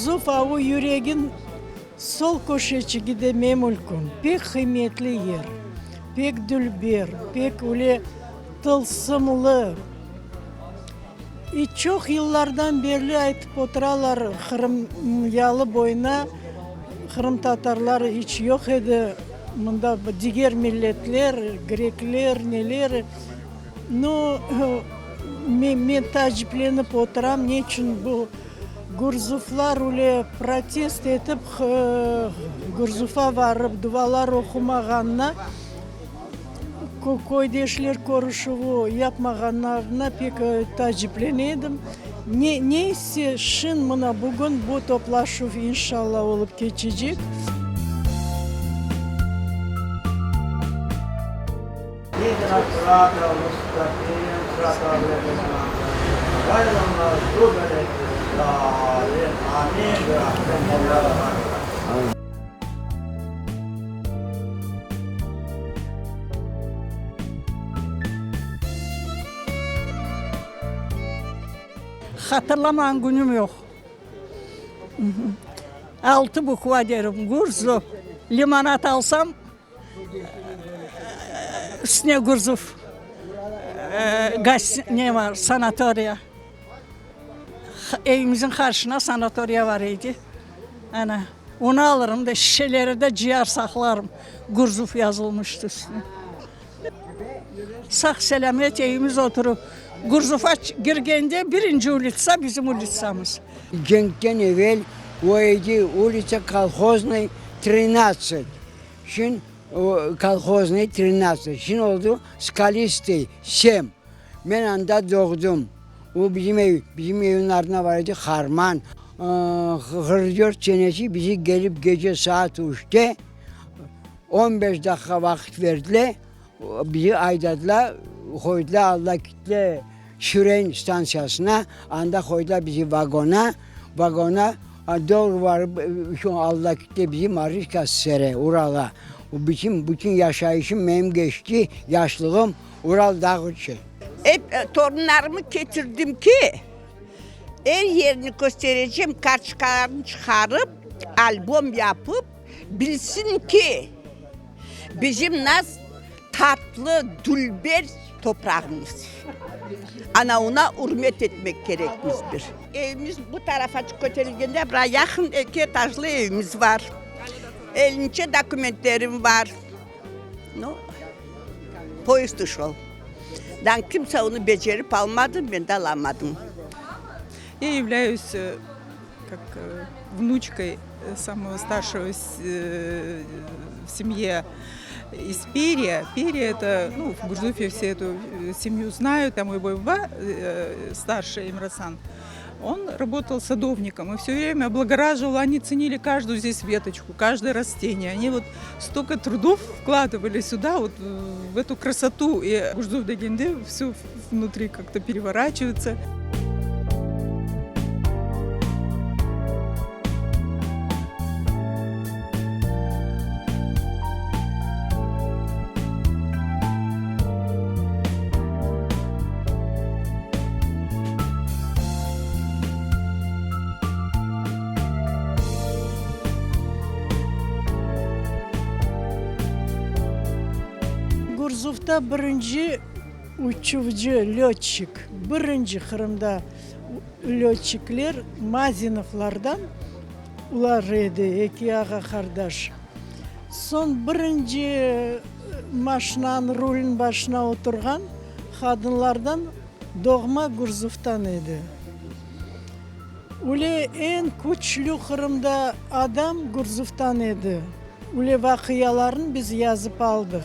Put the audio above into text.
Gurzuf avu yüregin sol köşeçigi de memülkün. Pek qıymetli yer, pek dülber, pek öyle tılsımlı. İ çoq yıllardan berli aytıp oturalar, Qırım yalı boyuna qırımtatarlar iç yoq edi, mında diger milletler, grekler, neler. Nu, men taaciplenip oturam, ne içün bu Gurzuflar öyle protest etip, Gurzufa varıp duvalar oqumağanına, köydeşler körüşüvi yapmağanlarına pek taaciplene edim. Ne, neyse, şin mına bugün bu toplaşuv inşallah olıp keçecek. Hatırlamağan künüm yoq. Altı bukva derim, Gurzuf. Limonad alsam, üstüne Gurzuf ne var, sanatoriya. Evimizin qarşına sanatoriya var edi. Ana, onı alırım da, şişeleri de cıyar saqlarım, Gurzuf yazılmıştı üstüne. Sağ-selâmet evimiz oturıp, Gurzufa kirgende birinci ulitsa bizim ulitsamız. Cenkten evel o edi ulitsa Kolhoznıy, trinadtsat. Şin Kolhoznıy, trinadtsat. Şin oldu Skalistıy, sem. Men anda doğdım. O bizim ev, bizim evniñ ardına bar edi harman. 44 senesi bizi kelip gece saat üçte 15 daqqa vaqıt verdiler, bizi aydadılar, qoydılar Alla kitle Süren stantsiyasına, anda qoydılar bizi vagona, vagona doğru barıp şu Alla kitle bizi Mariçka SSR, Urala. Bütün, bütün yaşayışım menim keçti, yaşlığım Ural dağı içi. Ep torunlarımı ketirdim ki, er yerini kösterecem, kartoçkalarını çıqarıp, albom yapıp, bilsin ki, bizim nas tatlı, dülber toprağımız. Ana ona ürmet etmek kerekmiz bir. Evimiz bu tarafa köterilgende, bura yaqın eki etajlı evimiz var. Elince dokumentlerim var. Nu, poyezd uşol. Dan kimse onı becerip almadı, men de alamadım. Я являюсь как внучкой самого старшего в семье из Перия. Перия это, ну, в Гурзуфе все эту семью знают, а мой баба, старший Имрасан, он работал садовником и все время облагораживал, они ценили каждую здесь веточку, каждое растение. Они вот столько трудов вкладывали сюда, вот в эту красоту. И Гурзуф degende все внутри как-то переворачивается. Gurzufta birinci uçuvcı, lötçik, birinci Qırımda lötçikler Mazinovlardan, olar edi, eki ağa-qardaş. Soñ birinci maşinanıñ ruliniñ başına oturğan qadınlardan doğma Gurzuftan edi. Öyle eñ küçlü Qırımda adam Gurzuftan edi. Öyle vaqialarnı biz yazıp aldıq.